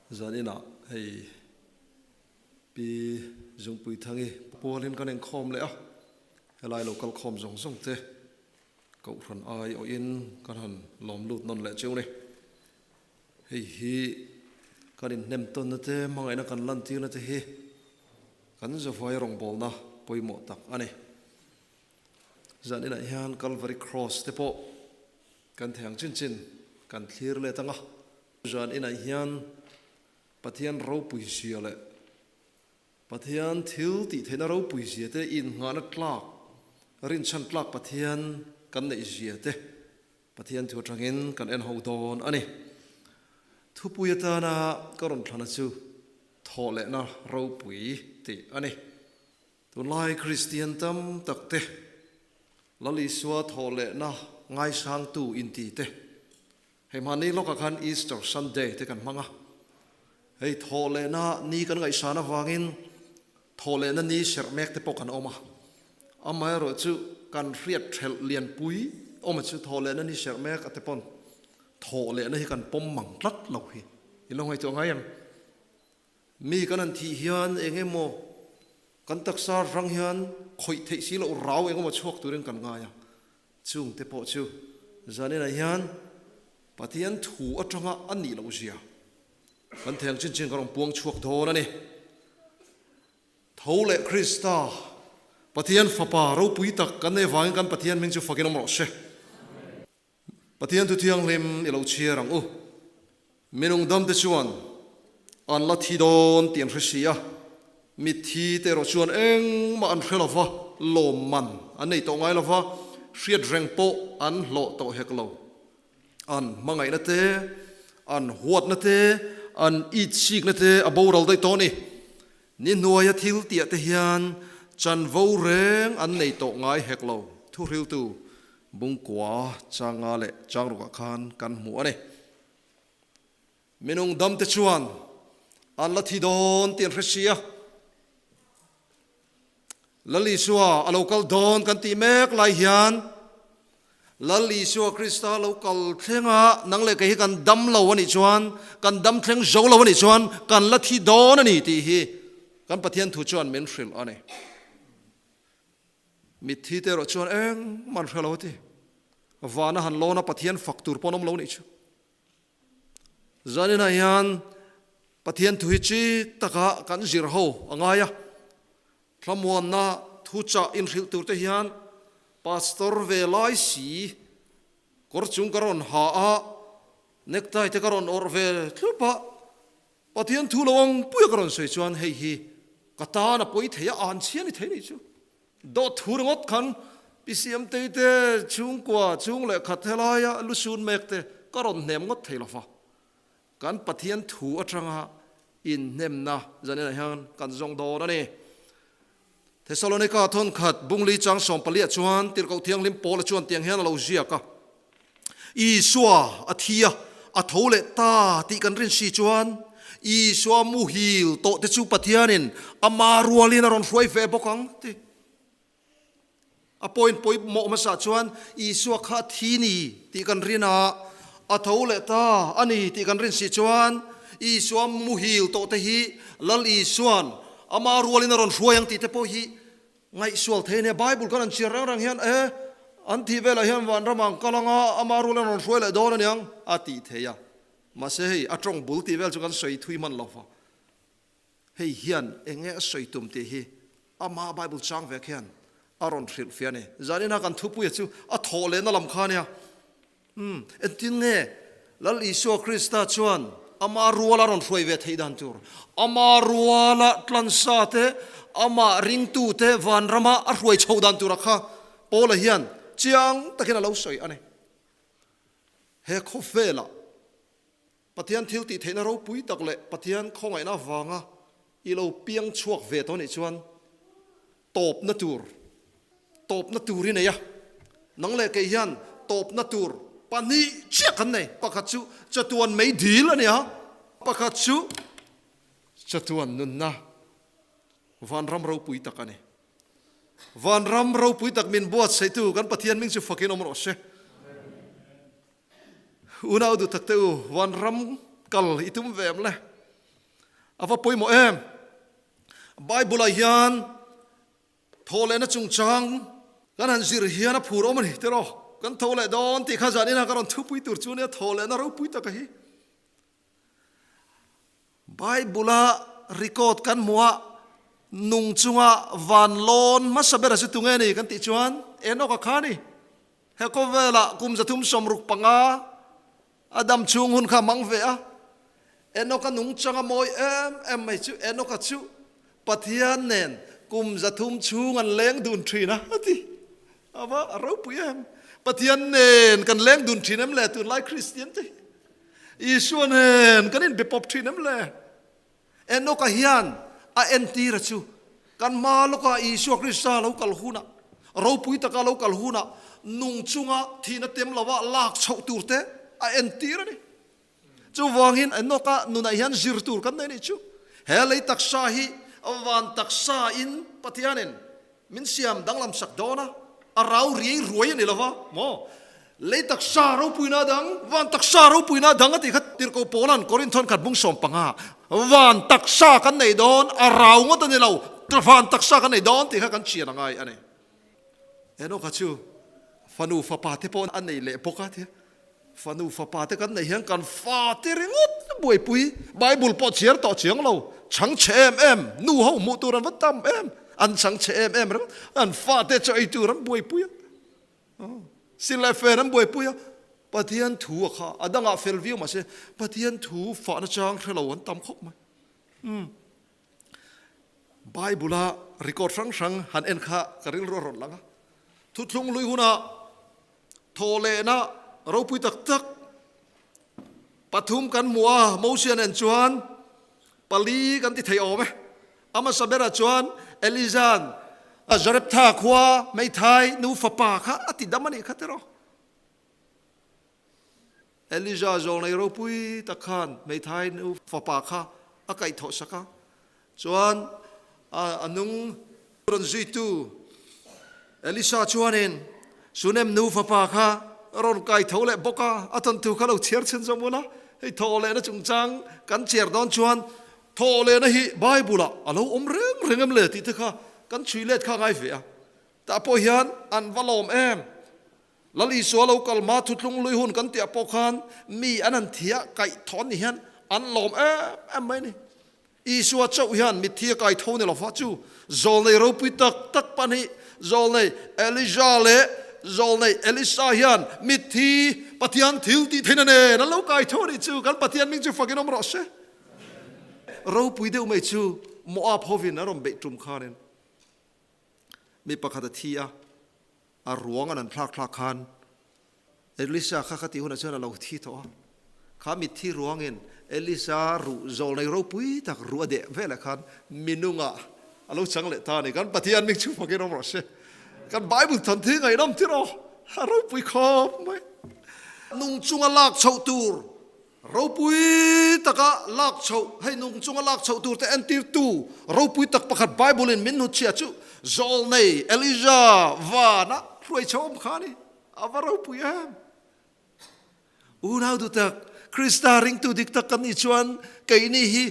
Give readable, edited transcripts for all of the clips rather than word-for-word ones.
Zaninah hei Pi Zungpuithangi pualin kan inkhawm leh a, helai lo kal khawm zawng zawng te Kohhran ai awhin kan han lawm lut nawn leh cheu ni. Hei hi kan inhnem tawnna te, hmangaihna kan lantirna te hi kan zavuai rawngbawlna pawimawh tak a ni. Zaninah hian Calvary Cross te pawh kan thei ang chin chin kan thlir let ang a. Zaninah hian Pathian ropui zia leh Pathian thil tih theihna ropui zia te, innghahna tlak, rinchhan tlak Pathian kan neih zia te Pathian thu atangin kan en ho dawn a ni. Thupui atana ka rawn thlana chu thawhlehna ropui tih a ni. Tunlai Kristian tam tak te, Lal Isua thawhlehna ngaisangtu inti te, hei mahni lawkah khan Easter Sunday te kan hmang a, hei thawhlehna ni kan ngaihsan avangin thawhlehna ni serh mek te pawh kan awm a, amaherawhchu kan hriat thelh lianpui awm a chu thawhlehna ni serh mek a te pawn thawhlehna hi kan pawm mang tlat lo hi i lo ngaihtuah ngai em? Mi kan han thih hian eng emaw kan taksa rang hian khawih theih si loh rau eng emaw chhuak turin kan ngai a, chung te pawh chu zaninah hian Pathian thu atanga a nih loh zia kan thei ang chin chin kan rawn puang chhuak dawn a ni. Tho leh Krista, Pathian Fapa ropui tak kan nei vangin kan Pathian hming chu fakin awm rawh se. Pathian thu thianghlim i lo chhiar ang u. Minung damte chuan an la thi dawn tih an hre si a, mitthi te erawh chuan engmah an hre lo va, lawmman an nei tawh ngai lo va, hriat reng pawh an hlawh tawh hek lo. An hmangaihna te, an huatna te, an itsikna te a boral daih tawh a ni. Ni hnuaia thil tiah te hian chanvo reng an nei tawh ngai hek lo, thuhriltu Bungkua changa leh changrukah khan kan hmu a ni. Minung damte chuan an la thi dawn tih an hre si a, Lal Isua a lo kal dawn kan tih mek lai hian Lal Isua Krista lo kal thlenga nang leh kei hi kan dam lo a nih chuan, kan dam thleng zo lo a nih chuan kan la thi dawn a ni tih hi kan Pathian thu chuan min hrilh a ni. Mitthi te erawh chuan engmah an hre lo a ti. Vana han lawn a Pathian fak tur pawh an awm lo nih chu. Zaninah hian Pathian thu hi chik taka kan zir ho a ngai a. Thlamuanna thu chah inhrilh tur te hian Pastor ve lai si kawr chung ka rawn ha a, necktie te ka rawn awrh ve thlup a, Pathian thu lo ang puia ka rawn sawi chuan hei hi ka tan a pawi thei a, an chhia ni thei ni chu. Dawt thu ringawt khan Pi Siamtei te chhungkua chhung leh khat helaia lu sun mek te ka rawn hnem ngawt thei lo va. Kan Pathian thu atanga inhnemna zaninah hian kan zawng dawn a ni. Thesalonika thawnkhat bungli chang sawmpaliah chuan Tirhkoh Thianghlim Paula chuan tiang hian a lo ziak a, Isua a thi a, a tho leh ta tih kan rin si chuan Isua muhil tawh te chu Pathianin ama rualin a rawn hruai ve bawk ang ti. A point pawimawh hmasa chuan Isua kha a thi ni tih kan rin a, a tho leh ta a ni tih kan rin si chuan Isua muhil tawh te hi Lal Isua'n ama rualin a rawn hruai ang tih te pawh hi Ngaihsual thei nia Bible kan an chhiar reng reng hian e an thih velah hian vanram ang kal anga ama rual an rawn hruai leh dawn aniang a tih thei a. Mahse hei a tawng bul tih vel chu kan sawi thui hman lo va. Hei hian eng nge a sawi tum tih hi ama Bible chang vek hian a rawn hrilh fiah a ni. Zanina kan thupuia chu a thawh lehna lam kha ania. Umm, engtin nge Lal Isua Krista chuan ama ruala rawn hruai ve theih dan tur, ama ruala tlansa te, amah ringtu te vanrama a hruai chho dan tura kha Paula hian chiang takin a lo sawi a ni. He khawvelah Pathian thil tih theihna ropui tak leh Pathian khawngaihna avanga i lo piang chhuak ve tawh nih chuan tawpna tur, tawpna tur i nei a. Nang leh kei hian tawpna tur pahnih chiah kan nei. Pakhat chu chatuan mei dil a ni a, pakhat chu chatuan nunna vanram ropui tak a ni. Vanram ropui tak min buatsaihtu kan Pathian hming chu fakin awm rawh se. Unau duh tak te u, vanram kal i tum ve em le? A va pawimawh em? Bible-ah hian thaw lehna chungchang kan han zir hian a phur awm a ni tiraw? Kan tho leh dawn tih kha zanin a ka rawn thupui tur chu nia thaw lehna ropui taka hi. Bible-a record kan hmuh a, nung chunga van lawn hmasa ber a chu tunge ni kan tih chuan Enoch-a kha a ni. He khawvelah kum 365 a dam chhung hun kha a hmang ve a, Enoch-a nungchang a mawi em em mai chu Enoch-a chu Pathian nen kum 300 chhung an leng dun thin a, a ti. A va a ropui em! Pathian nen kan leng dun thin em le tunlai Kristian te hi? Isua nen kan inbe pawp thin em le? Enoch-a hian a entira chu kan hma lawkah Isua Krista lo kal hunah, ropui taka lo kal hunah nung chunga thihna tem lova lak chhoh tur te a entir a ni. Chuvangin Enoch-a nunah hian zir tur kan nei nih chu. He lei taksa hi van taksa in Pathianin Min siam danglam sak dawn a, a rau riai ruai a ni lo va maw? Lei taksa ropuina dang, van taksa ropuina dang a tih kha Tirhkoh Paula'n Korinth khat bung 15, van taksa kan nei dawn, a rau ngawt a ni lo, van taksa kan nei dawn tih kha kan chian a ngai a ni. Enoch-a chu fanu fapa te pawh a nei leh bawk a tia. Fanu fapa te kan neih hian kan fate ringawt buaipui, Bible pawh chhiar tawh chiang lo, chhang chhe em em, nu ho hmuh tur an va tam em, an chhang chhe em em ringawt, an fate chu ei tur an buaipui a, sin leh fen an buaipui a, Pathian thu a kha a dangah fel viau mahse Pathian thu fahna chang hre lo an tam khawp mai. Umm. Bible a record hrang hrang han en kha ka rilru a rawn lang a, thuthlung hlui hunah Thaw lehna ropui tak tak pathum kan hmu a, Mosia nen chuan pali kan ti thei awm e. A hmasa berah chuan Eliza'n Zareptha khua hmeithai nu fapa kha a ti dam a nih kha tiraw. Eliza zawnglei ropui tak khan hmeithai nu fapa kha a kaihthawh sak a, chuan a nung rawn zuitu Elisa chuanin Sunem nu fapa kha a rawn kaitho leh bawk a, a thawnthu kha lo chhiar chhun zawm ula, hei thawh lehna chungchang kan chhiar dawn chuan thawh lehna hi Bible-ah a lo awm reng reng em le tih te kha kan chhui let kha a ngai ve a, tah pawh hian an va lawm em. Lal Isua lo kal hma thutlung lui hun kan tih ah pawh khan mi an han thiah kaih thawn ni hian an lawm em em mai a ni. Isua chauh hian mitthi a kai tho ni lo fa chu zawlnei ropui tak tak pahnih zawlnei Elijah leh zawlnei Elisa hian mitthi Pathian thil tih theihna nen an lo kai tho a nih chu kan Pathian hming chu fakin awm rawh se. Ropui deuh mai chu Moab hovin an rawn beih tum khanin mi pakhat a thi a. A ruang an an thlak thlak khan Elisa kha kha tih hunah chuan a lo thi tawh a. Kha mitthi ruangin Elisa ruh zawlnei ropui tak ruh a deh velah khan minungah a lo chang leh ta a ni. Kan Pathian ming chu fakin awm rawh se. Kan Bible thawn thi ngaihnawm tir aw, a ropui khawp mai. Nung chunga lak chhoh tur Ropui taka lak chhoh, hei nung chunga lak chhoh turte entirtu ropui tak pakhat Bible-in min hnutchhiah chu Zawlnei Elijah vana hruai chho awm kha a ni. A va ropui em! Unau duh tak, Krista ringtu dik tak kan nih chuan keini hi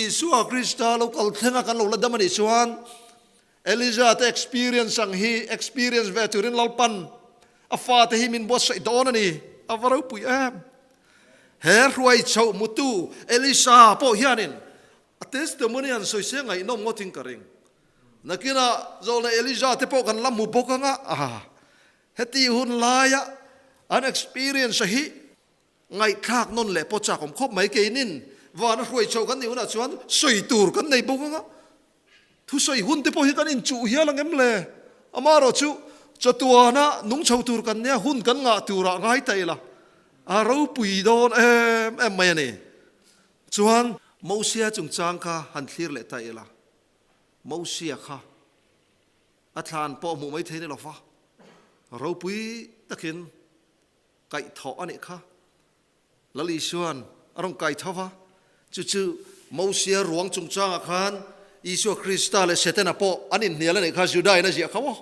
Isua Krista lo kal thlenga kan lo la dam a nih chuan Elijah te experience ang hi experience ve turin Lalpan a fate hi min buatsaih dawn a ni. A va ropui em! He hruai chhoh hmutu Elisa pawh hianin a testimony han sawi se ngaihnawm ngawtin ka ring. Nakinah zawlna Elija te pawh kan la hmu bawk anga, a heti hun laia an experience hi ngaihthlak nawn leh pawh chak awm khawp mai. Keinin vana hruai chhoh kan nih hunah chuan sawi tur kan nei bawk anga, Thusawi hun te pawh hi kan inchuh hial ang em le? Amaherawh chu chatuana nung chho tur kan nia, hun kan ngah turah ngai ta ila, a ropui dawn em em mai a ni. Chuan Mosia chungchang kha han thlir leh ta ila, Mosia kha a thlan pawh hmuh mai thei ni lo va, ropui takin kaihthawh a nih kha. Lal Isua'n a rawn kai tho va, chu chu Mosia ruang chungchangah khan Isua Krista leh Setana pawh an inhnial a nih kha Juda-in a ziah kho aw.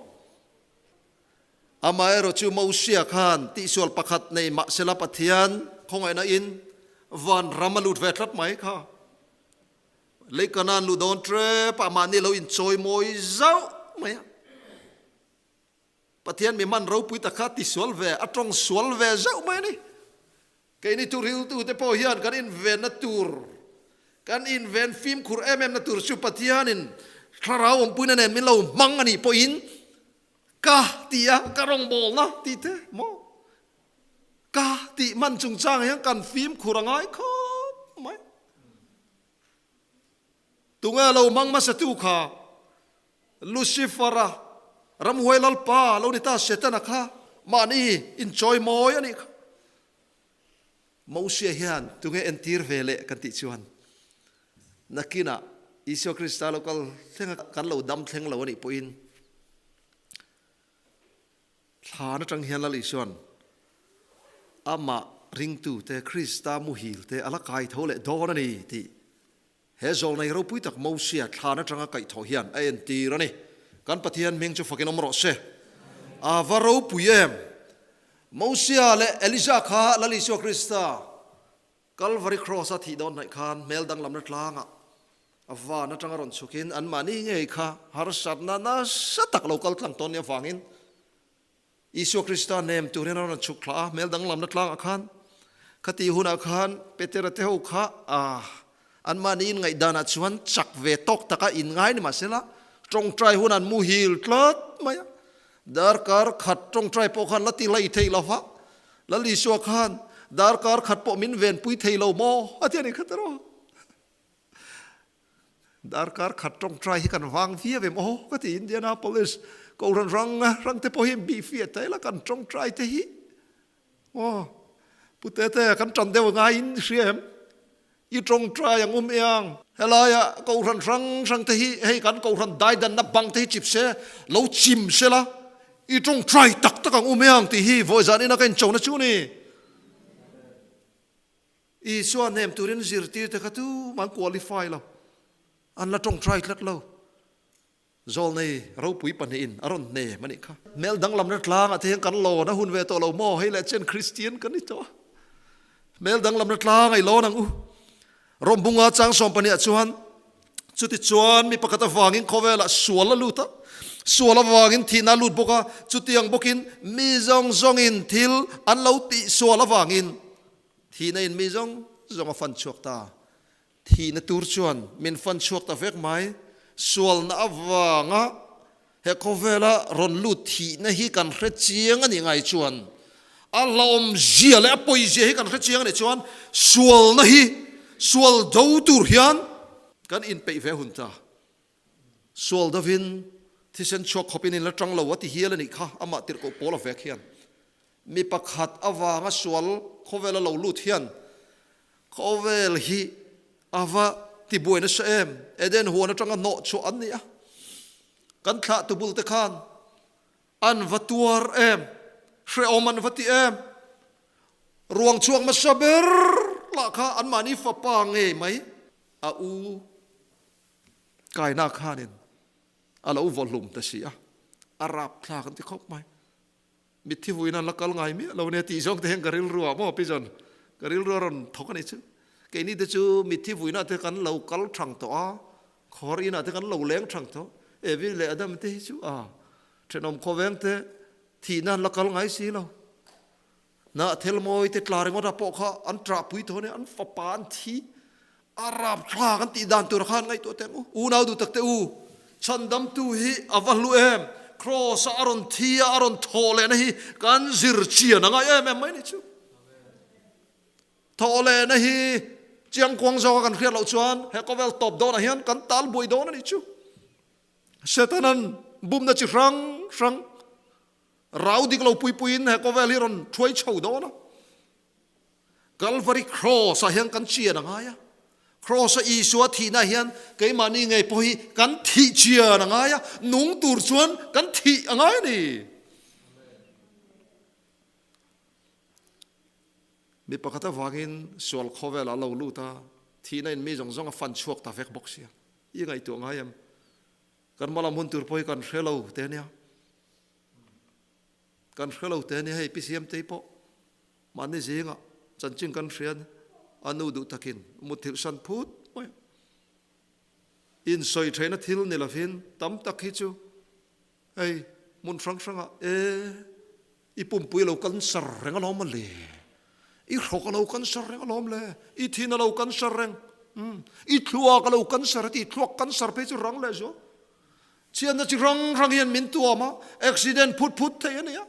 Amaherawh chu Mosia khan tihsual pakhat nei mahsela Pathian khawngaihna in van ram a lut ve tlat mai kha. Lei Kanaan lu dawn ṭep ah mahni lo inchawi mawi zauh mai a. Pathian mi hman ropui tak kha ti sual ve, a tawng sual ve zauh mai a ni. Keini thuhriltute pawh hian kan invenna tur, kan inven fimkhur em em na tur chu Pathianin thlarau awmpuina nen min lo hmang a nih pawhin ka ti a, ka rawngbawlna tih te maw? Ka tih hman chungchang hian kan fimkhur a ngai khawp mai. Tunge lo hmang hmasatu kha Lucifer-a, ramhuai lalpa lo ni ta Setana kha mahni inchawimawi a nih kha. Mosia hian tunge entir ve leh kan tih chuan nakinah Isua Krista lo kal thleng a kan lo dam thleng lo a nih pawhin Thlan atang hian Lal Isua'n amah ringtute Krista muhilte a la kai tho leh dawn a ni tih he zawlnei ropui tak Mosia thlan atanga kaihthawh hian a entir a ni. Kan Pathian hming chu fakin awm rawh se. A va ropui em! Mosia leh Elija kha Lal Isua Krista Kalvari Kraws-a thih dawn hnaih khan hmel danglamna tlangah a van atanga rawn chhukin anmahni ngei kha harsatna nasa tak lo kal tlang tawn nih avangin Isua Krista nem turin a rawn chhuk thla a, hmel danglamna tlangah khan khati hunah khan Petera te ho kha a anmahni inngaihdanah chuan chak ve tawk taka inngai ni mahsela tawngtai hun an muhil tlat mai a, darkar khat tawngtai pawh khan la ti hlei thei lo va, Lal Isua khan darkar khat pawh min venpui thei lo maw? a ti a ni kha tiraw. Darkar khat tawngtai hi kan vang viau em aw ka ti Indianapolis Kohhran rang rang te pawh hi bih fiah ta ila kan tawngtai te hi aw Pu Tete kan tan deuh ngaiin hria em? I tawngtai ang um iang. Helaia Kohhran hrang hrang te hi hei kan Kohhran daidanna bang te hi chip se lo chim se la i tawngtai tak tak ang um iang tih hi vawi zan ina ka inchona chu ni. Isua hnem turin zirtir te kha tu mah an qualify lo, an la tawngtai tlat lo. Zawlnei ropui pahnihin a rawn hnem a nih kha. Hmel danglamna tlangah te hian kan lawn a hun ve tawh lo maw? Hei leh chen Kristian kan ni tawh a. Hmel danglamna tlang a i lawn ang u. Rawmbunga chang 12 ah chuan chuti chuan mi pakhat avangin khawvelah sual a lut a, sual avangin thihna a lut bawk a, chutiang bawkin mi zawng zawngin thil an lo tih sual avangin thihna in mi zawng zawng a fan chhuak ta. Thihna tur chuan min fan chhuak ta vek mai. Sualna avanga he khawvela rawn lut thihna hi kan hre chiang a nih ngai chuan, a hlauhawmzia leh a pawizia hi kan hre chiang a nih chuan sualna hi sual do tur hian kan inpeih ve hun ta. Sual dovin thisen chhuak khawpin in la tang lo a ti hial a nih kha amah tirhkoh pawl a vek hian. Mi pakhat avanga sual khawvela lo lut hian Khawvel hi a va tibuai nasa em? Eden huan atanga hnawh chhuah an ni a, kan thlah tubul te khan an va tuar em? Hrehawm an va ti em? Ruang chhuak hmasa ber lah kha anmahni fapa ngei mai a u kaina khanin a lo vawhlum ta si a, a rapthlak an ti khawp mai. Mitthi vuina an la kal ngai miah lo nia tih zawng te hian ka rilru ah maw Pigeon ka rilru a rawn thawk a nih chu. Keini te chu mitthi vuina te kan lo kal thang tawh a, khawr inah te kan lo leng thang tawh. Evi leh Adam te hi chu a thenawm khawveng te thihna an la kal ngai si lo. Hnah thel mawi te tla ringawt ah pawh kha an ṭah pui tawh ania, an fapa an thi a rapthlak an tih dan tur khan ngaihtuah teh ang u. Unau duh tak te u, chhandamtu hi a va hlu em? Kraws a a rawn thi a, a rawn thawh lehna hi kan zir chian a ngai em em mai ni chu. Thawh lehna hi chiangkuang zawka kan hriat loh chuan he khawvel tawp dawnah hian kan tal buai dawn a ni chu. Setanan bumna chi hrang hrang rau dik lo pui puiin he khawvel hi rawn thuai chho dawn a. Kalvari Kraws ah hian kan chian a ngai a, Kraws a Isua thihna hian keimahni ngei pawh hi kan thih chian a ngai a, nung tur chuan kan thih a ngai a ni. Mi pakhat avangin sual khawvel ah lo lut a, thihna in mi zawng zawng a fan chhuak ta vek bawk sia. I ngaihtuah ngai em? Kan hmalam hun tur pawh hi kan hre lo te ania. Kan hre lo te ania hei Pi Siamtei pawh. Mahni zingah chanchin kan hrian a nu duh takin mutthilh san phut mai a. Insawi theihna thil ni lovin tam tak hi chu hei hmun hrang hrangah e i pumpui a lo cancer reng alawm a le, i hrawk a lo cancer reng alawm le, i thin a lo cancer reng, umm i thluak a lo cancer a ti, thluak cancer phei chu rang leh zual. Chhiatna chi hrang hrang hian min tuam a, accident phut phut thei a nia.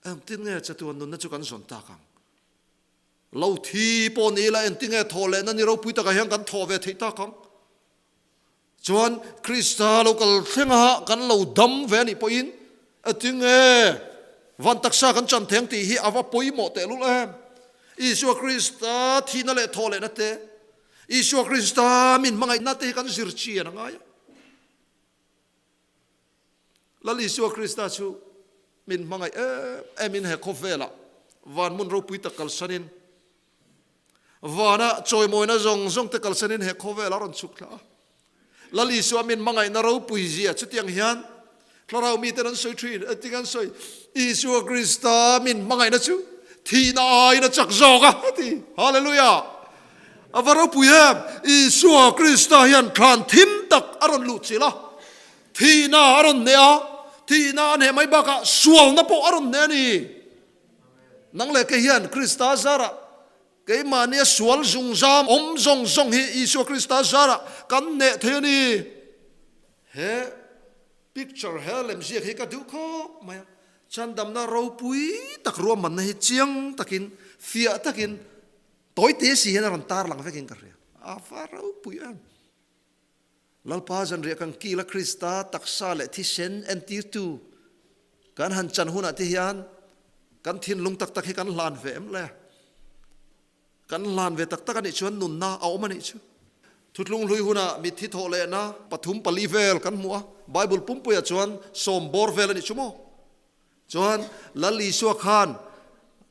Engtin nge chatuan nunna chu kan zawn tak ang? Lo thi pawh ni ila engtin nge thawh lehna ni ropui takah hian kan thawh ve theih tak ang? Chuan Krista lo kal thlenga kan lo dam ve a nih pawhin engtin nge van taksa kan chan theng tih hi a va pawimawh tehlul em? Isua Krista thihna leh thawh lehna te, Isua Krista min hmangaihna te hi kan zir chian a ngai a. Lal Isua Krista chu min hmangaih em em in he khawvelah van hmun ropui tak kalsanin vana chawimawina zawng zawng te kalsanin he khawvelah a rawn chhuk thla a. Lal Isua min hmangaihna ropui zia chutiang hian thlarau miten an sawi thin, engtin an sawi? Isua Krista min hmangaihna chu thihna aiin a chak zawk a, a ti. Hallelujah! A va ropui em! Isua Krista hian thlan thim tak a rawn luh chilh a, Thihna a rawn hneh a, thihna a hneh mai bakah sualna pawh a rawn hneh a ni. Nang leh kei hian Krista zarah keimahnia sual zungzam awm zawng zawng hi Isua Krista zarah kan hneh thei a ni. He picture, he lemziak hi ka duh khawp mai a, chandamna ropui tak ruahmanna hi chiang takin, fiah takin, tawi te si hian a rawn tarlang vekin ka hria. A va ropui em! Lalpa zanriah kan kila Krista taksa leh thisen entirtu kan han chan hunah te hian kan thinlung tak tak hi kan hlan ve em le? Kan hlan ve tak tak a nih chuan nunna a awm a nih chu. Thutlung hlui hunah mitthi thawh lehna pathum pali vel kan hmu a, Bible pumpuiah chuan sawm bawr vel a nih chu maw? Chuan Lal Isua khan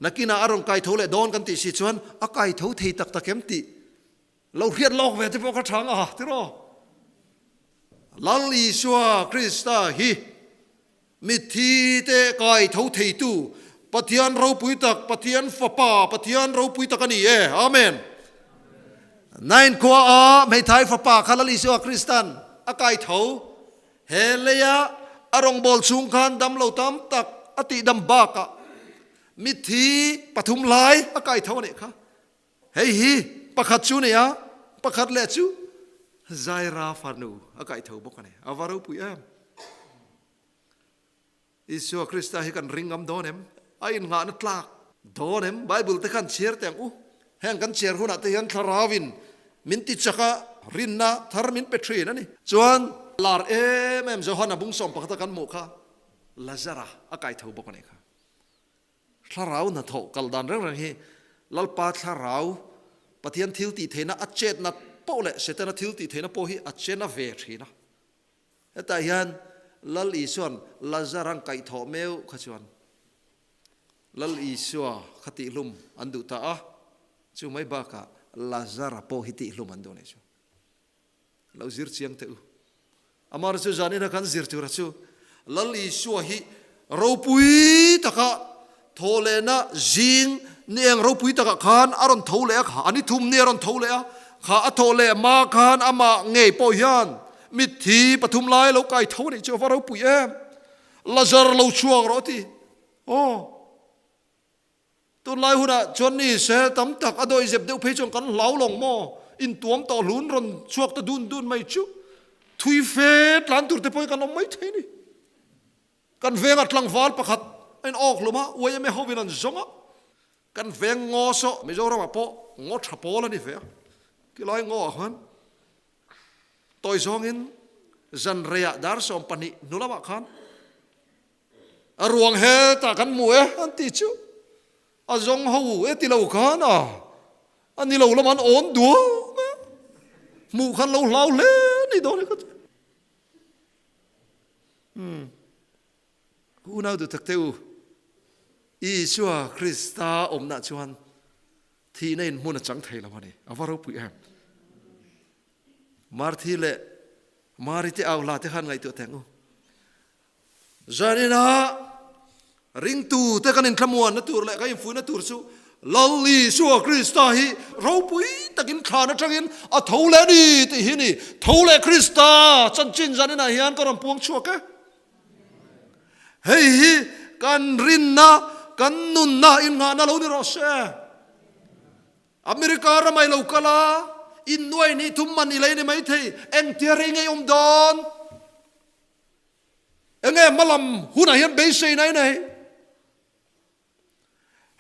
nakinah a rawn kaitho leh dawn kan tih si chuan a kaitho thei tak tak em tih Lo hriat lawk ve te pawh kha tha nga tiraw? Lal Isua Krista hi mitthi te kai tho theitu Pathian ropui tak, Pathian Fapa, Pathian ropui tak a ni e. Amen. Nain khua a hmeithai fapa kha Lal Isua Kristan a kai tho. He leia a rawngbâwl chhung khan damlo tam tak a tihdam bakah mitthi pathum lai a kai tho a nih kha. Hei hi pakhat chu nia, pakhat leh chu Zaira fanu a kaih tho bawk a ni. A va ropui em! Isua Krista hi kan ring ngam dawn em? A innghahna tlak dawn em? Bible te khan chhiar teh ang u. Heng kan chhiar hunah te hian Thlarauin min ti chak a, rinna thar min pe thin a ni. Chuan lar em em Johana bungsawm pakhata kan hmuh kha Lazara a kai tho bawk a nih kha. Thlarau hnathawh kal dan reng reng hi Lalpa thlarau Pathian thil tih theihna a chetna poh leh Setana thil tih theihna pawh hi a chena ve thin a. Hetah hian Lal Isua'n Lazara'n kaihthawh meuh kha chuan Lal Isua kha tihhlum an duh ta a, chu mai bakah Lazara pawh hi tihhlum an duh a nih chu. Lo zir chiang teh u. Amar chu zanina kan zir tura chu Lal Isua hi ropui taka thaw lehna zing ni eng ropui takah khan a rawn tho leh a, kha a ni thum ni a rawn tho leh a, kha a thawh leh hma khan amah ngei pawh hian mitthi pathum lai lo kai tho a nih chu a va ropui em. Lazar lo chhuak rawh a ti. Aw. Tunlai hunah chuan ni se tam tak a dawihzep deuh phei chuan kan hlau lawng maw? Intuam tawh hlun rawn chhuak ta dun dun mai chu thui fe tlan tur te pawhin kan awm mai thei ni. Kan vengah tlangval pakhat a in awk hlum a, YMA hovin an zawng a, kan veng ngaw saw Mizoramah pawh ngaw tha pawl a ni ve a, khilai ngawah khan tawi zawngin zan reiah dar 12 hnu lamah khan A ruang hetah kan hmu e an ti chu a zawng ho e ti lo khan a a ni lo lam an awn duam a hmuh khan lo hlau hle ni dawn hi ka ti hmm unau duh tak te u Isua Krista awmna chuan thihna in hmun a chang thei lo a ni a va ropui em Marthi leh Mari te au hla te khan ngaihtuah teng u Zaninah ringtute kan inthlamuanna tur leh kan infuihna tur chu Lal Isua Krista hi ropui takin thlan atangin a tho leh a ni tih hi ni. Tho leh Krista chanchin zaninah hian ka rawn puang chhuak e. Hei hi kan rinna, kan nunna innghahna lo ni rawh se. America ramai lo kal a, innuai ni thum man i lei ni maithei, engtia rei ngei awm dawn? Enge hmalam hunah hian beisei nai nei?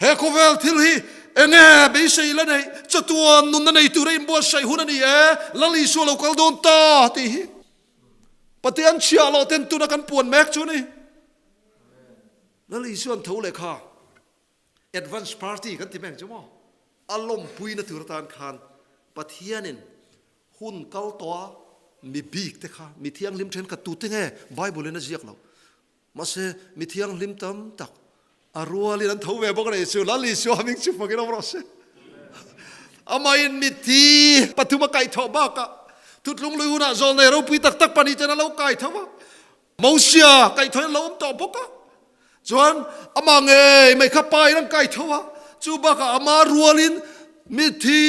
He khawvel thil hi enge beisei la neih? Chatuan nunna nei tura inbuatsaih hun a ni e, Lal Isua lo kal dawn ta tih hi Pathian chhiah loh ten tuna kan puan mek chu a ni. Lal Isua'n tho lehkha Advance Party kan ti mek chu maw? A lawmpuina tur atan khan Pathianin hun kal tawha mi bik te kha mi thianghlim thenkhat tute nge Bible in a ziak loh. Mahse, mi thianghlim tam tak a rualin an tho ve bawk a nih chu. Lal Isua hming chu fakin awm rawh se. Amahin mithi pathum a kaihthawh bakah thutlung lui hunah zawlnei ropui tak tak pahnih ten a lo kai tho a. Mosia kaihthawhin a lo awm tawh bawk a. Chuan amah ngei mai kha pa in an kai tho a. Chu bakah ama rualin mithi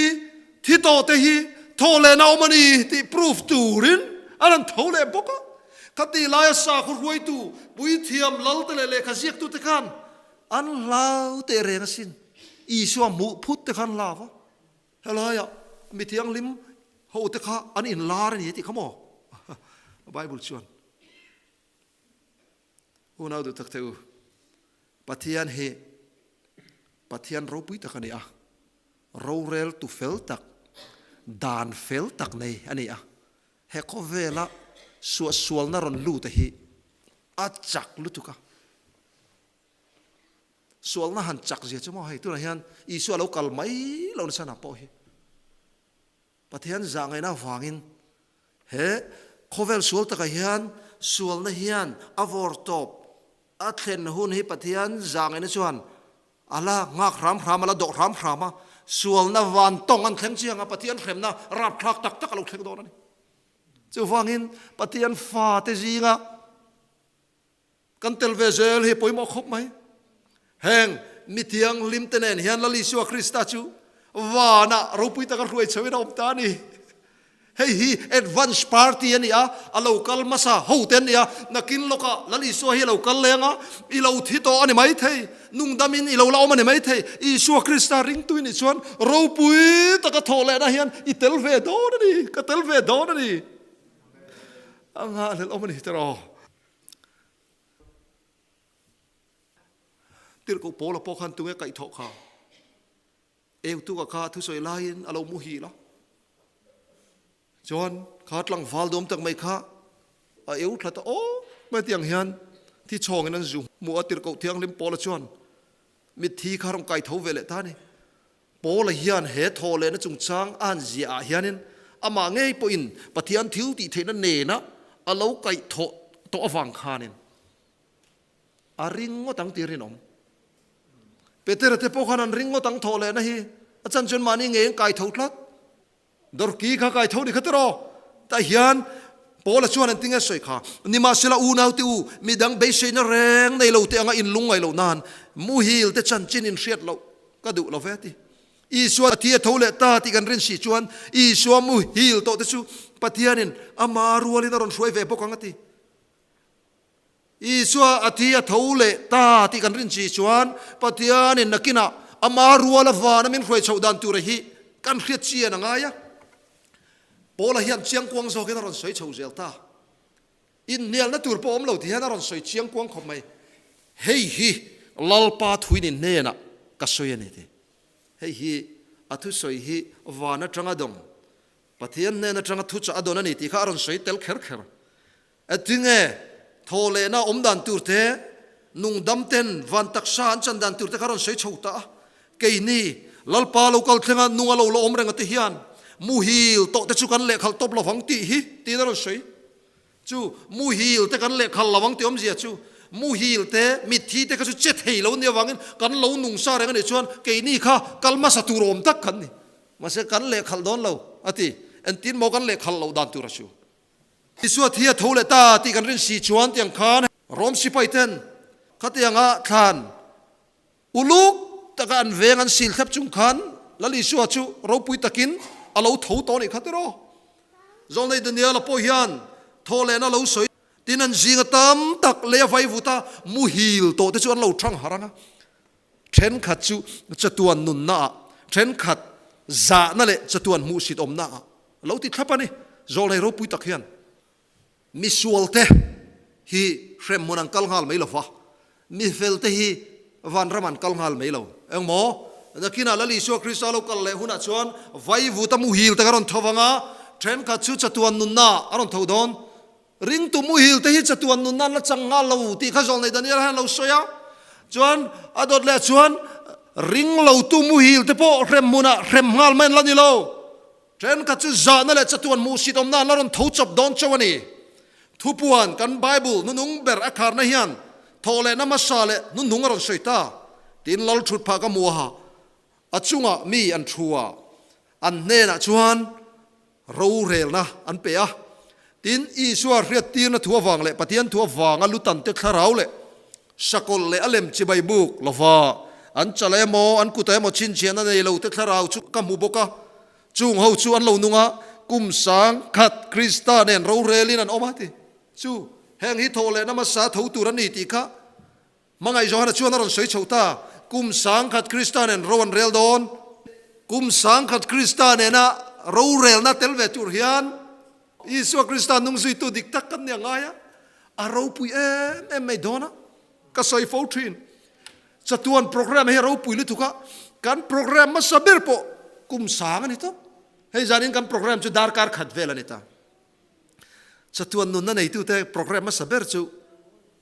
thi tawh te hi thaw lehna awm a ni tih proof turin an han tho leh bawk a. Khati laia sakhaw hruaitu puithiam lal te leh lehkha ziaktute khan an hlau teh reng asin. Isua hmuh phut te kha an hlau a, helaiah mi thianghlim ho te kha an inlar a ni tih kha maw? Bible chuan Unau duh tak te u, Pathian hi Pathian ropui tak a ni a, rorel tu fel tak, dan fel tak nei a ni a. He khawvela suahsualna rawn lut hi a chak lutuk a. Sualna han chak zia chu maw hei tunah hian Isua lo kal mai lo nasa pawh hi Pathian zah ngaihna avangin he khawvel sual takah hian sualna hian a vawr tawp a thlen hun hi Pathian zah ngaihna chuan A la nghak hram hram, a la dawh hram hram a, sualna van tawng an thleng chiang a, Pathian hremna rapthlak tak tak a lo thleng dawn a ni. Chuvangin Pathian fate zinga kan tel ve zel hi pawimawh khawp mai. Heng mi thianghlim te nen hian Lal Isua Krista chu vanah ropui taka hruai chhoin a awm ta a ni. Hei hi advance party a ni a, a lo kal hmasa ho te an ni a, nakin lawkah Lal Isua hi a lo kal leng a, i lo thi tawh a ni maithei, nungdamin i lo la awm a ni maithei, Isua Krista ringtu i nih chuan ropui taka thawh lehna hian i tel ve dawn a ni, ka tel ve dawn a ni. A nghahhlelh awm a ni tiraw? Tirhkoh Paula pawh khan tunge kaihthawh kha? Eutuka kha thusawi laiin a lo muhil a, chuan kha tlangval dawm tak mai kha a eu thla ta awk mai tiang hian thi chhawngin an zu hmuh a, tirhkoh thianghlim Paula chuan mitthi kha rawn kai tho ve leh ta a ni. Paula hian he thaw lehna chungchang a han ziah ah hianin amah ngei pawhin Pathian thil tih theihna nena a lo kaih thawh tawh avang khanin A ring ngawt ang tih rinawm. Petera te pawh khan an ring ngawt ang thawh lehna hi a chan chuan mahni ngei an kai tho tlat. Dorki kha kai tho ni kha tiraw? Tah hian Paula chuan an ti nge sawi kha, Nimahsela unau te u, midang beiseina reng nei lo te anga inlung ngai loh nan muhil te chanchin inhriat loh ka duh lo ve ti. Isua a thi a tho leh ta tih kan rin si chuan Isua muhil tawh te chu Pathianin ama rualin a rawn hruai ve bawk ang a ti. Isua a thi a tho leh ta tih kan rin chi chuan Pathianin nakinah ama rual a vana min hruai chhoh dan tura hi kan hriat chian a ngai a. Paula hian chiangkuang zawkin a rawn sawi chho zel ta. Inhnialna tur pawh awm lo ti hian a rawn sawi chiangkuang khawp mai. Hei hi Lalpa thuinin hnenah ka sawi a ni ti. Hei hi a thusawi hi van atanga dawng, Pathian hnen atanga thuchah a dawn a ni tih kha a rawn sawi tel kher kher. Tinge thaw lehna awm dan tur te, nungdam ten van taksa an chan dan tur te kha rawn sawi chho ta a. Keini, Lalpa lo kal thlenga nung a lo la awm reng a ti hian, muhil tawh te chu kan lehkhalh tawp lovang tih hi tiin a rawn sawi. Chu muhil te kan lehkhalh lovang tih awmzia chu, muhil te, mitthi te kha chu che thei lo nia vangin kan lo nung sa reng a nih chuan keini kha kal hmasa tur awm tak kan ni. Mahse kan lehkhalh dawn lo a ti. Engtin maw kan lehkhalh loh dan tur a chu? Isua thi a tho leh ta tih kan rin si chuan tiang khan Rom sipai ten khatianga thlan uluk taka an veng an sil thlap chung khan Lal Isua chu ropui takin a lo tho tawh a nih kha tiraw. Zawlnei Daniela pawh hian thawhlehna lo sawi tin an zinga tam tak lei a vai vut a, muhil tawh te chu an lo thang harh ang a. Thenkhat chu chatuan nunna ah, thenkhat zahna leh chatuan hmuhsit awmna ah lo ti thlap a ni. Zawlnei ropui tak hian misualte hi hremhmun an kal nghal mai lo va, mifelte hi vanram an kal nghal mai lo. Engmaw? Nakinah Lal Isua Krista lo kal leh hunah chuan vaivuta muhil te ka rawn tho vang a, thenkhat chu chatuan nunna ah a rawn tho dawn. Ringtu muhil te hi chatuan nunna an la chang nghal lo tih kha Zawlnei Daniel hian a lo sawi a. Chuan a dawt leh chuan ring lotu muhil te pawh hrem hmunah hrem nghal mai an la ni lo. Thenkhat chu zahna leh chatuan hmuhsit awmna an la rawn tho chawp dawn chauh a ni. Thupuan kan Bible hnunung ber a kharna hian thawh lehna hmasa leh hnuhnung a rawn sawi ta. Tin lal thut phah ka hmu a, a chungah mi an thu a, an hnenah chuan rorelna an pe a. Tin, Isua hriattirna thu avang leh Pathian thu avanga lutante thlarau leh sakawlh leh a lem chibai buk lova an chal emaw an kut emaw chhinchhiahna nei lote thlarau chu ka hmu bawk a. Chung ho chu an lo nung a, kum sang khat Krista nen rorelin an awm a ti. Chu, heng hi thawh lehna hmasa tho tur a ni tih kha Hmangaih Johana chuan a rawn sawi chho ta, Kum sangkhat Krista nen ro an rel dawn. Kum sangkhat Krista nena rorelna tel ve tur hian Isua Krista nungzuitu dik tak kan ni a ngai a, a ropui em em mai dawn a, ka sawi fo thin. Chatuan program hi a ropui lutuk a, kan program hmasa ber pawh kum sang a ni tawp. Hei zanin kan program chu darkar khat vel a ni ta. Chatuan nunna neitute program hmasa ber chu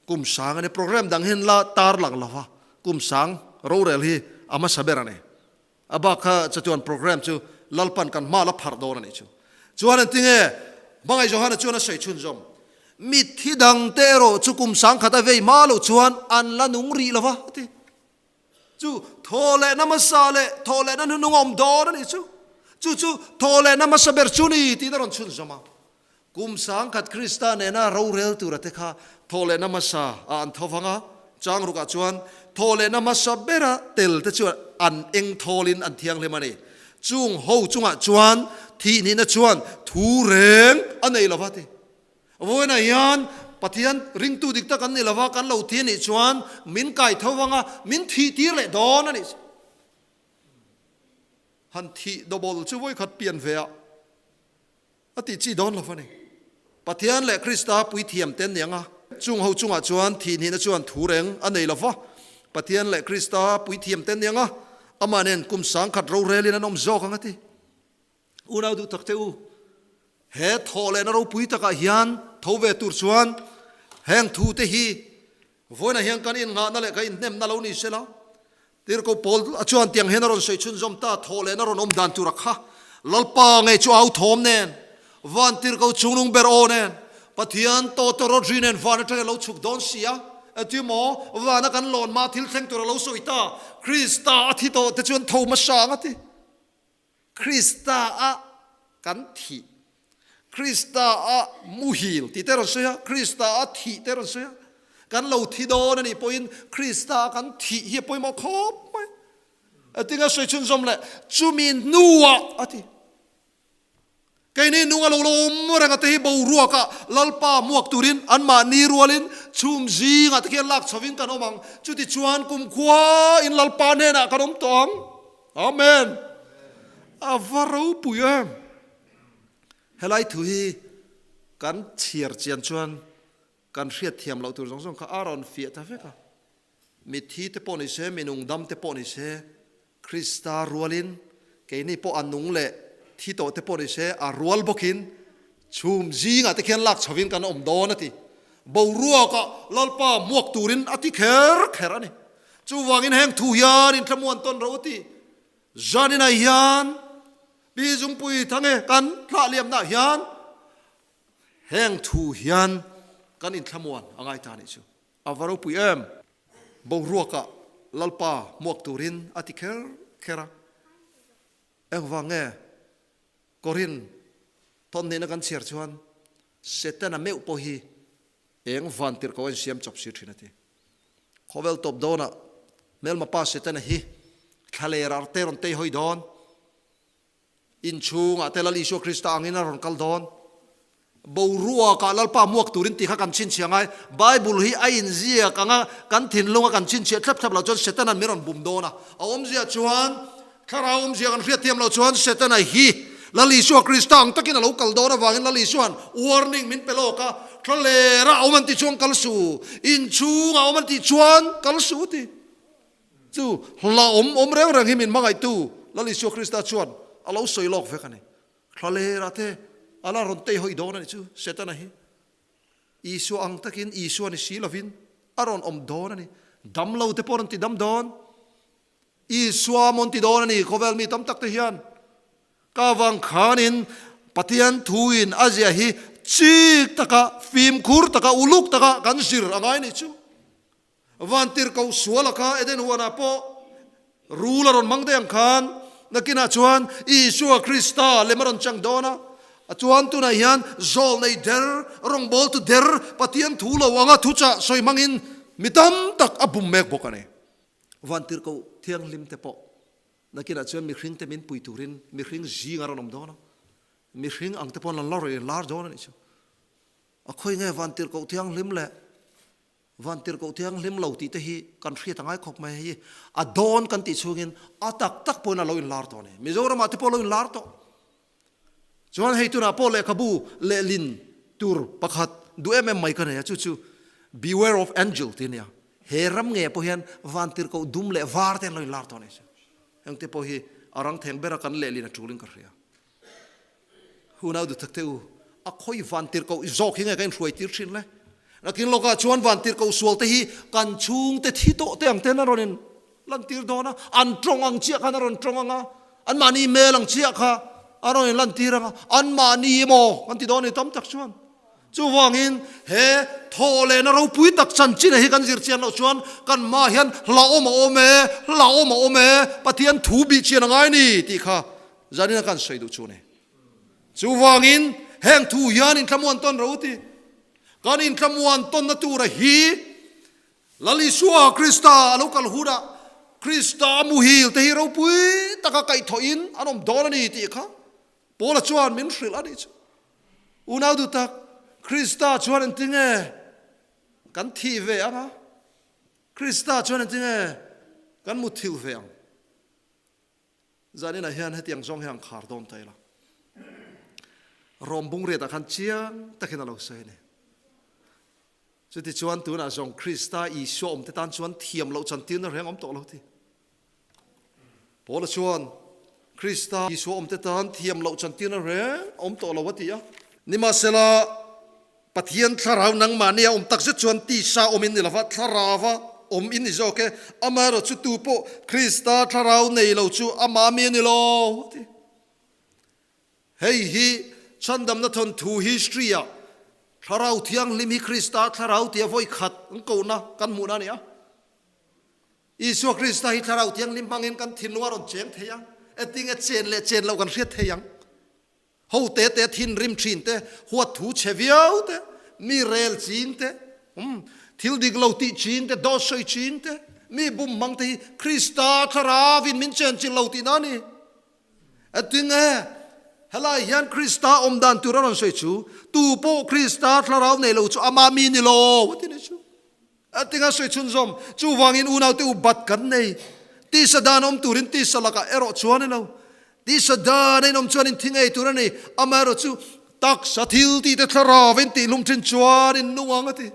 kum sang a ni. Program dang hian la tar lang lo va, kum sang rorel hi a hmasa ber a ni. A bak kha chatuan program chu Lalpan kan hma la pharh dawn a nih chu. Chuan an tinge? Hmangaih Johana chuan a sawi chhunzawm. Mitthi dangte erawh chu kum sang khat a vei hma loh chuan an la nung rih lo va, a ti. Chu thawhlehna hmasa leh thawhlehna hnuhnung a awm dawn a nih chu. Chu chu thawhlehna hmasa ber chu ni tiin a rawn chhunzawm a. Kum sangkhat Krista nena rorel tura te kha thawhlehna hmasa ah an tho vang a, chang rukah chuan thawhlehna hmasa bera tel te chuan an eng thawlin an thianghlim a ni. Chung ho chungah chuan thihnihna chuan thu reng a nei lova ti. Vawiinah hian Pathian ringtu dik tak an ni lova, kan lo thi a nih chuan min kai tho vang a, min thih tir leh dawn a nih. Han thih double chu vawikhat pian ve ah a tih chi dawn lo a ni. Pathian leh Krista puithiam te an ni ang a, chung ho chungah chuan thihhnihna chuan thu reng a nei lo va. Pathian leh Krista puithiam te an ni ang a, amah nen kum sangkhat rorelin an awm zawk ang a ti. Unau duh tak te u, he thawh lehna ropui takah hian tho ve tur chuan heng thu te hi vawiinah hian kan innghahna leh kan inhnemna lo ni sela. Tirhkoh Paul a chuan tiang hian a rawn sawi chhunzawm ta, thawh lehna rawn awm dan tur a kha. Lalpa ngei chu au thawm nen, van tirhkoh chungnung ber aw nen, Pathian tawtawrawt ri nen van atanga lo chhuk dawn si a. Ati maw, vana kan lawn mah thil thleng tur a lo sawi ta, Krista a thi tawh te chuan tho hmasa ang a ti. Krista a kan thih, Krista a muhil tih te rawn sawi a, Krista a thih te rawn sawi a. Kan lo thi dawn a nih pawhin Krista a kan thih hi a pawimawh khawp mai. A tinga sawi chhunzawm leh chumi hnuah a ti. Keini nung a lo la awm reng a te hi boruakah Lalpa muak turin anmahni rualin chhum zingah te khian lak chhovin kan awm ang. Chutichuan kumkhua in Lalpa hnenah kan awm tawh ang. Amen. A va ropui em. Helai thu hi kan chhiar chian chuan kan hriat thiam loh tur zawng zawng kha a rawn fiah ta vek a. Mitthi te pawh ni se, minung dam te pawh ni se, Krista rualin keini pawh a nung leh thi tawh te pawh ni se, a rual bawkin chhum zingah te khian lak chhovin kan awm dawn a ti. Boruakah Lalpa muak turin a ti kher kher a ni. Chuvangin heng thu hian in thlamuan tawn ro ti. Zaninah hian Pi Zungpui Thange kan thlah liamnah hian heng thu hian kan inthlamuan a ngai ta nih chu. A va ropui em! Boruakah Lalpa hmuak turin a ti kher kher a. Engvang nge Korin thawnhnihna kan chhiar chuan Setana meuh pawh hi Eng van tirh ko a insiam chawp si thin a ti. Khawvel tawp dawnah hmelma pa Setana hi. Thlaler ah te rawn tei hawi dawn. Inchhungah te Lal Isua Krista angin a rawn kal dawn. Boruakah Lalpa hmuak turin tih kha kan chhinchhiah ngai. Bible hi a inziak anga kan thinlunga kan chhinchhiah thlap thlap loh chuan Setana'n min rawn bum dawn a. A awmzia chuan Thlarau awmzia kan hriat thiam loh chuan Setana hi Lal Isua Krista ang takin a lo kal dawn avangin Lal Isua'n warning min pe lawk a, Thlalera awm an tih chuan kal su, inchhunga awm an tih chuan kal su ti. Chu hla awm awm reng reng hi min hmangaihtu Lal Isua Krista chuan a lo sawi lawk vek a ni. Thlalera te a la rawn tei hawi dawn a ni chu Setana hi. Isua ang takin Isua ni si lovin a rawn awm dawn a ni. Dam lo te pawh a rawn ti dam dawn. Isua mawn ti dawn a ni khawvel mi tam tak te hian. Ka vang khanin Pathian thuin a zia hi chik taka, fimkhur taka, uluk taka kan zir a ngai ni chu. Vantirhkoh suala kha Eden huanah pawh rul a rawn hmang daih ang khan nakinah chuan Isua Krista lem a rawn chang dawn a. A chuan tunah hian zawl nei der, rawngbawltu der, Pathian thu lo anga thuchah sawi hmangin mi tam tak a bum mek bawk a ni. Vantirhkoh thianghlim te pawh nakinah chuan mihring te min pui turin mihring zing a rawn awm dawn a, mihring ang te pawh an la rawn lar dawn a nih chu. A khawi nge Vantirhkoh thianghlim leh Vantirhkoh thianghlim lo tih te hi kan hriat a ngai khawp mai hei a dawn kan tih chhungin a tak tak pawhin a lo inlar tawh a ni. Mizoramah te pawh a lo inlar tawh. Chuan hei tunah pawh lehkhabu lehlin tur pakhat duh em em mai ka nei a, chu chu Beware of Angel tih a nia. He ram ngei pawh hian Vantirhkoh dum leh var te an lo inlar tawh a ni. Heng te pawh hi a rang theng bera kan lehlin a tulin ka hria. Hunau duhtak te u, a khawi vantirhkoh zawk hi nge ka inhruai tir thin le? Nakin lawkah chuan vantirhkoh sual te hi kan chhungte thi tawh te ang ten a rawn in lantir dawn a, an tawng ang chiah khan a rawn tawng ang a, anmahni hmel ang chiah kha a rawn in lantir ang a, anmahni emaw kan ti dawn a ni tam tak chuan. Chuvangin he thaw lehna ropui tak chanchin hi kan zir chian loh chuan kan hmaah hian hlauhawm a awm e, hlauhawm a awm e, Pathian thu bih chian a ngai a ni tih kha Zanin a kan sawi duh chu a ni. Chuvangin heng thu hian inthlamuan tawn ro ti. Kan inthlamuan tawnna tura hi Lal Isua Krista a lo kal hunah Krista a muhil te hi ropui taka kaihthawhin an awm dawn a ni tih kha Paula chuan min hrilh a nih chu. Unau duh tak, Krista chuan engtinge kan thih ve ang a? Krista chuan engtinge kan muthilh ve ang? Zaninah hian hetiang zawng hi an khar dawn ta ila. Rom bungriatah khan chiang takin a lo sawi a ni. Chuti chuan tunah zawng Krista Isua awmte tan chuan thiam loh chantirna reng awm tawh lo ti. Paula chuan Krista Isua awmte tan thiam loh chantirna reng awm tawh lo a ti a. Nimahsela, Pathian thlarau nangmahni a awm tak zet chuan tisa awm in ni lova, thlarauva awm in ni zawk e. Amaherawh chu tu pawh Krista thlarau nei lo chu amah mi a ni lo, a ti. Hei hi chhandamna thawnthu history ah Thlarau Thianghlim hi Krista thlarau tia vawi khat an kohna kan hmuhna a ni a. Isua Krista hi Thlarau Thianghlim hmangin kan thinlung a rawn cheng thei a, engtinge chen leh chen loh kan hriat thei ang. Ho te te thinrim thin te, huat thu chhe viau te, mi rel ching te, umm, thil dik lo tih ching te, dawt sawi ching te, mi bum hmang te hi Krista thlarauin min chen chilh lo tihna a ni. Engtinge helai hian Krista awm dan tur a rawn sawi chu, tu pawh Krista thlarau nei lo chu ama mi ni lo a ti ni chu. Engtinge a sawi chhunzawm? Chuvangin unaute u bat kan nei. Tisa dan awm turin tisa lakah erawh chuan i lo. Tisa dan a inawm chuan in thi ngei tur a ni. Amaherawh chu taksa thil tih te thlarau in tih hlum thin chuan in nung ang a ti.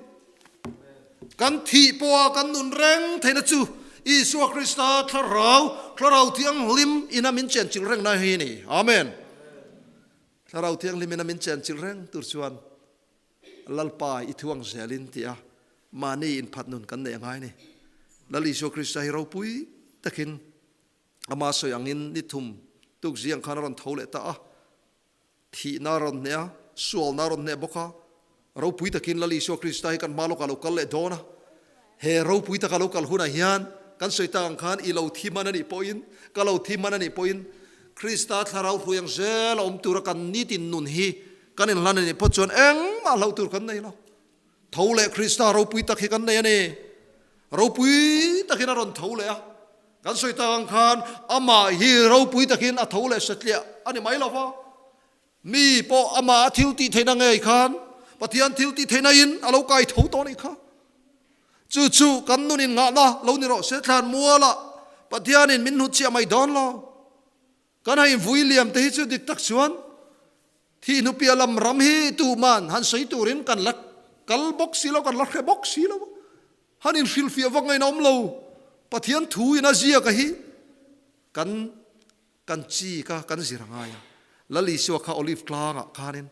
Kan thih pawha kan nun reng theihna chu Isua Krista thlarau, Thlarau Thianghlim ina min chenchilh reng na hi a ni. Amen. Thlarau Thianghlim ina min chenchilh reng tur chuan Lalpa i thuang zelin ti a mahni inphat nun kan neih a ngai a ni. Lal Isua Krista hi ropui takin ama sawi angin ni thum tuk ziang khan a rawn tho leh ta a, thihna a rawn hneh a, sualna a rawn hneh bawk a, ropui takin Lal Isua Krista hi kan hma lawkah lo kal leh dawn a. He ropui taka lo kal hunah hian kan sawi tak ang khan i lo thi hman a nih pawhin, ka lo thi hman a nih pawhin Krista thlarau hruai ang zel a awm tura kan nitin nun hi kan inhlan a nih phawt chuan engmah hlauh tur kan nei lo. Tho leh Krista ropui tak hi kan nei a ni. Ropui takin a rawn tho leh a. Kan sawi tak ang khan amah hi ropui takin a tho leh satliah a ni mai lo va, mi pawh amah a thil tih theihna ngei khan Pathian thil tih theihna in a lo kai tho tawh a nih kha. Chu chu kan nun in ngahna lo ni rawh se, thlan mualah Pathianin min hnutchhiah mai dawn lo. Kan han invui liam te hi chu dik tak chuan thih hnupia lam ram hi tuhman han sawi turin kan la kal bawk si lo, kan la hre bawk si lo. Han inhrilhfiah vak ngaihna awm lo. Pathian thu in a ziak a hi kan kan chi kha kan zir a ngai a. Lal Isua kha Olive tlangah khanin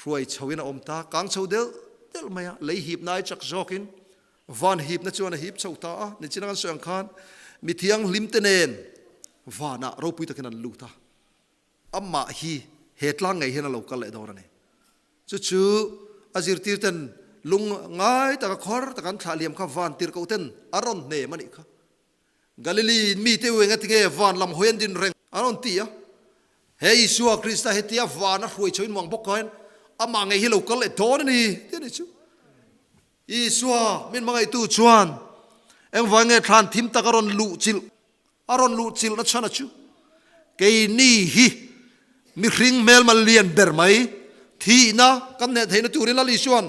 Hruai chho in a awm ta, kang chho delh delh mai a, lei hipna ai chak zawkin van hipna chuan a hip chho ta a, nichina kan sawi ang khan mi thianghlim te nen vanah ropui takin an lut a, amah hi he tlang ngei hian a lo kal leh dawn a ni. Chu chu a zirtir ten lung ngai taka khawr taka an thlah liam kha van tirhkoh ten a rawn hnem a nih kha. Galili mite u enga tinge van lam hawi an din reng an rawn ti a, He Isua Krista hetia van a hruai chho in muang bawk khan amah ngei hi lo kal leh dawn a ni ti a ni chu. Isua min hmangaihtu chuan engvai nge thlan thim tak a rawn luh chilh a rawn luh chilh na chhan a chu keini hi mihring hmelma lian ber mai thihna kan hneh theihna turin Lal Isua'n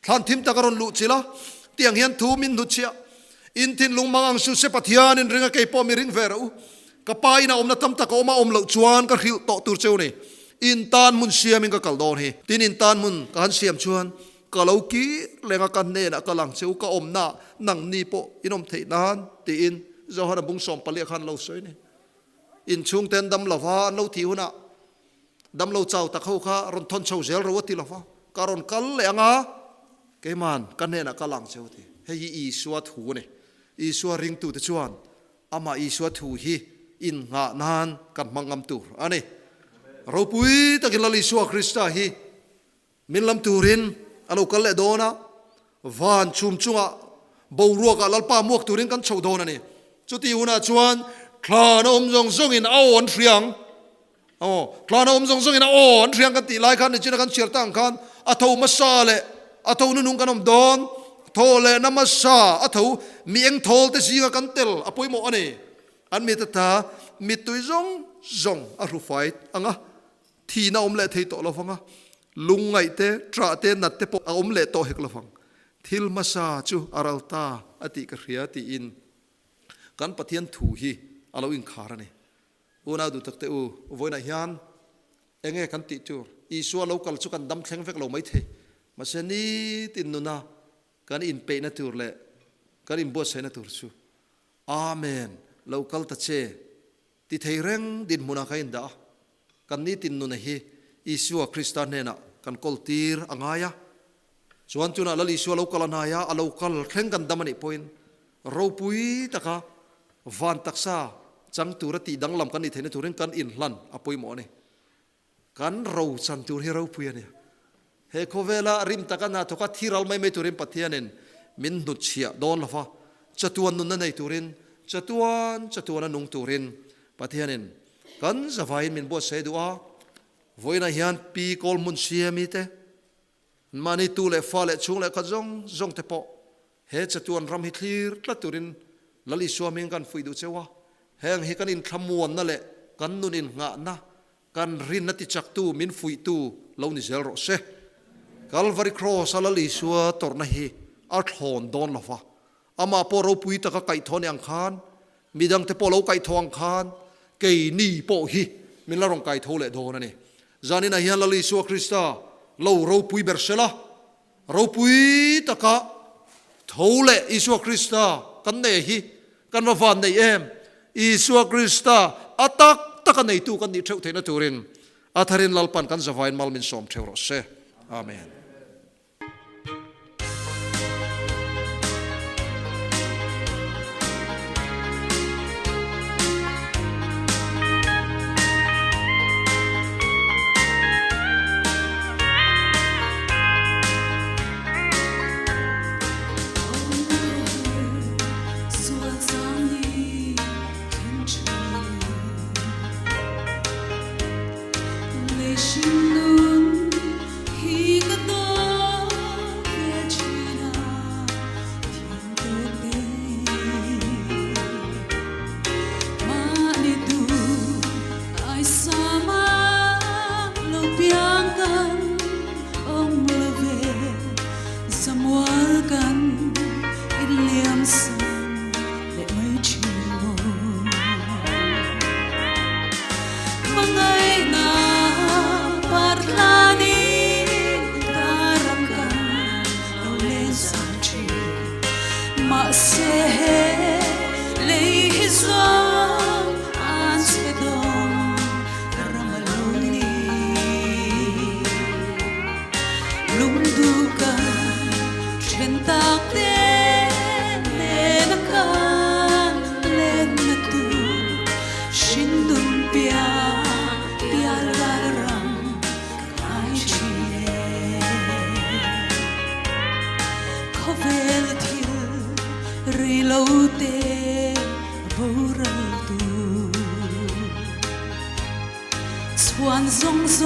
Thlan thim tak a rawn luh chilh a, tiang hian thu min hnutchhiah. In thinlung mang ang su se Pathian in ring a kei pawh mi ring ve rawh u. Ka pa in a awmna tam tak a awm a awm loh chuan ka hrilh tawh tur cheu ni. In tan hmun siam in ka kal dawn hi. Tin in tan hmun ka han siam chuan ka lo kir leng a ka hnenah ka lang cheu ka awmna nang ni pawh in awm theih nan tiin Johana bung 14 khan lo sawi ni. In chhungten dam lova an lo thih hunah Damlo chau tak ho kha rawn thawn chho zel ro a ti lo va, ka rawn kal leh ang a, keiman ka hnenah kal ang cheu a ti. Hei hi Isua thu a ni. Isua ringtute chuan amah Isua thu hi innghah nan kan hmang ngam tur a ni. Ropui takin Lal Isua Krista hi Min lam turin a lo kal leh dawn a, van chhum chungah boruakah Lalpa muak turin kan chho dawn a ni. Chuti hunah chuan thlan a awm zawng zawngin a aw an hria ang. Aw, thlan a awm zawng zawngin a aw an hria ang kan tih lai khan nichina kan chhiar ta ang khan a tho hmasa leh a tho nunung kan awm dawn. Thaw leh na hmasa a tho mi eng thawl te zinga kan tel a pawimawh a ni. An mit ata mittui zawng zawng a hru fai ang a. Thihna awm leh thei tawh lo vang a, lungngaih te, ṭah te, nat te pawh a awm leh tawh hek lo vang. Thil hmasa chu a ral ta a tih ka hria tiin kan Pathian thu hi a lo inkhar a ni. Unau duh tak te u, vawiinah hian enge kan tih tur? Isua lo kal chu kan dam thleng vek lo maithei, mahse nitin nuna kan inpeihna tur leh kan inbuatsaihna tur chu Amen, lo kal ta che Ti thei reng dinhmunah ka indah a, kan nitin nuna hi Isua Krista hnenah kan kawl tir a ngai a. Chuan tunah Lal Isua lo kal a hnai a, a lo kal thleng kan dam a nih pawhin ropui taka van taksa chang tura tih danglam kan nih theihna turin kan inhlan a pawimawh a ni. Kan ro chan tur hi ropui a ni. He khawvela rim taka hna thawka thi ral mai mai turin Pathianin min hnutchhiah dawn lo va, chatuan nunna nei turin, chatuan chatuana nung turin Pathianin kan zavaiin min buatsaih duh a. Vawiinah hian Pi Kawl hmun siami te, mahni tu leh fa leh chhung leh khat zawng zawng te pawh he chatuan ram hi thlir tlat turin Lal Isua hming kan fuih duh cheu a. Heng hi kan inthlamuanna leh kan nun innghahna Kan rinna tichaktu, min fuihtu lo ni zel rawh se. Kalvari Cross-a Lal Isua tawrhna hi a thlawn dawn lo va, amah pawh ropui taka kaihthawh ni ang khan, midangte pawh lo kaihthawh ang khan, keini pawh hi min la rawn kaitho leh dawn a ni. Zaninah hian Lal Isua Krista lo ropui ber sela, ropui taka tho leh Isua Krista kan nei hi kan va van nei em? Isua Krista a tak taka neitu kan nih theuh theihna turin a tharin Lalpan kan zavain mal min sawm theuh rawh se. Amen.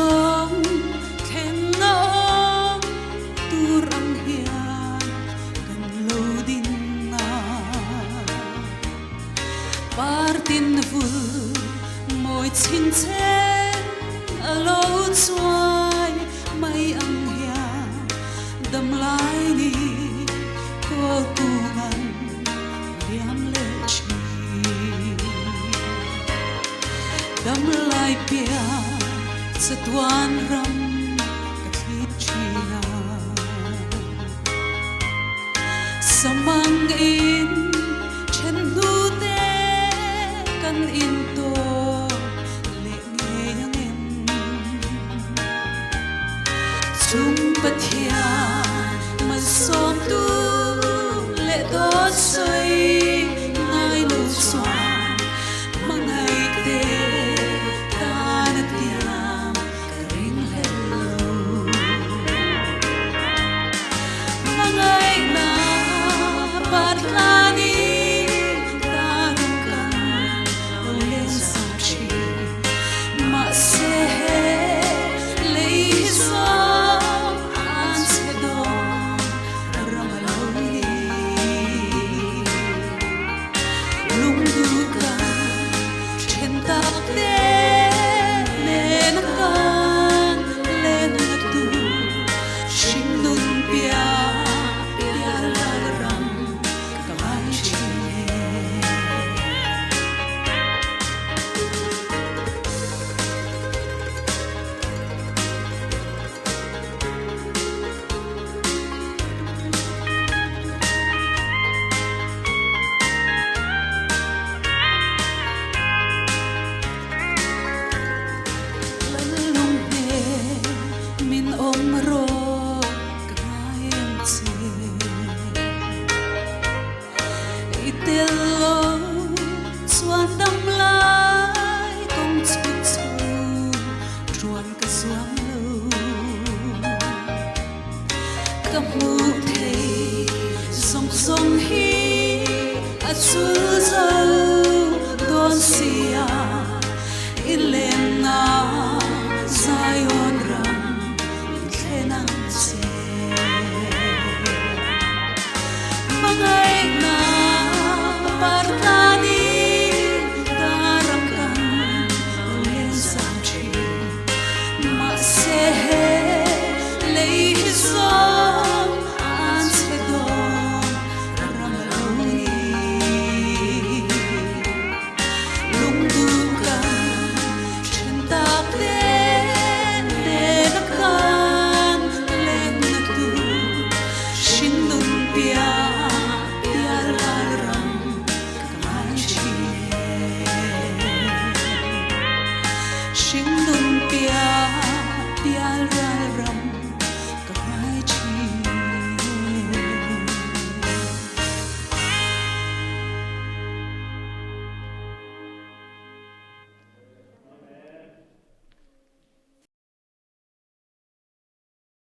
Zawng thleng a awm tur ang hian kan lo ding a. Partin vul mawi chhin cheng a lo chuai mai ang hian damlai ni kawl kung an liam leh thin. Damlai piah chatuan ram ka thlir thin a. Samang in then hnu te kan in tawp leh ngei ang em? Chung Pathian malsawmtu leh dawt sawi.